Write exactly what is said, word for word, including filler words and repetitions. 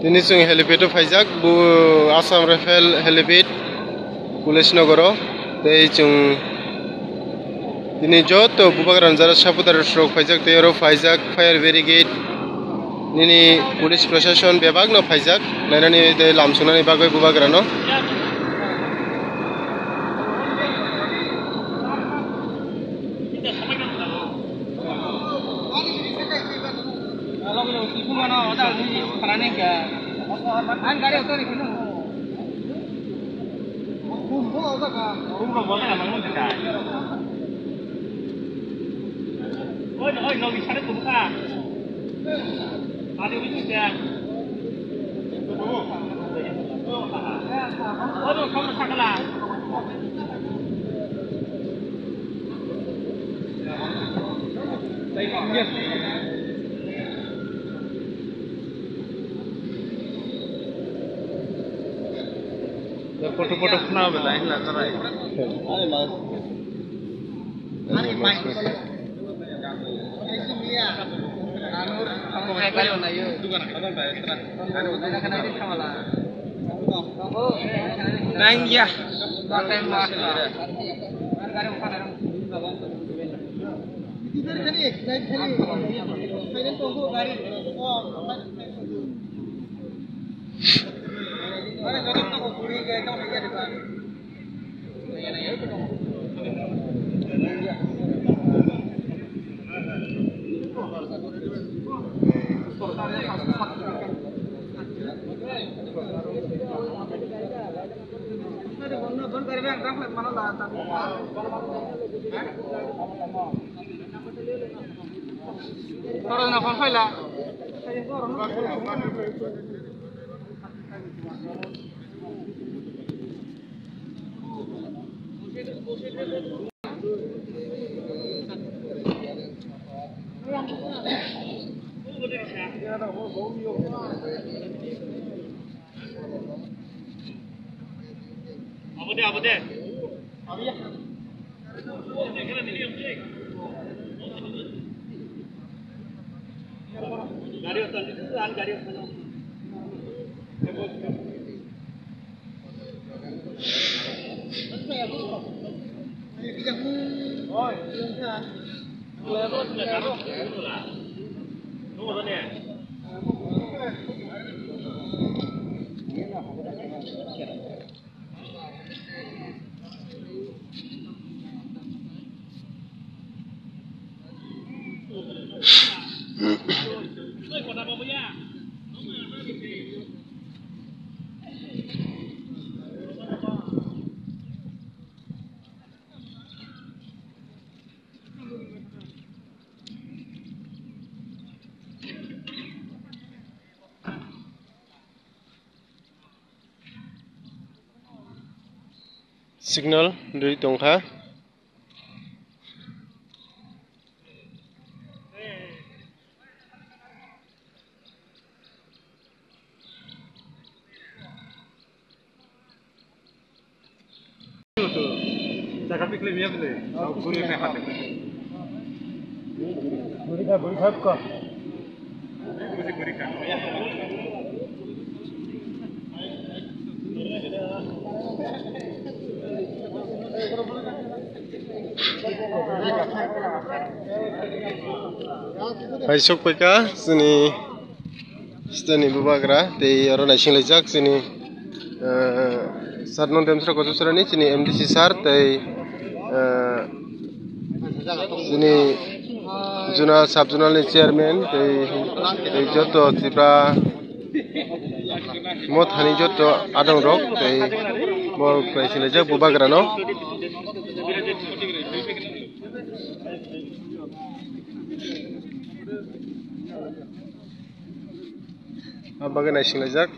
Tini chwng helipad o phaijak, bo Assam Rifle helipad, Kuleshnagar o. Tei chwng tini joto bubagra jara supporter rok phaijak, tei oro phaijak fire brigade nini police proshashan bebak no phaijak, nainani tei lam sunani bagwi bubagra no. Photo photo khna belai hinla jarai. Nang ya. Abo de, abo de. Gari otan, gari otan. Signal rwi tongkha. Hai sok paika chini Sitani bubagra tei oro naisinglaijak chini, eh, Satno Demsra Kochusrani chini M D C sir tei, eh, chini zonal, sub zonal ni chairman tei, tei joto Tripura mothani joto adong rok tei bo naisingjak bubagra no. Abagwi naisingjak.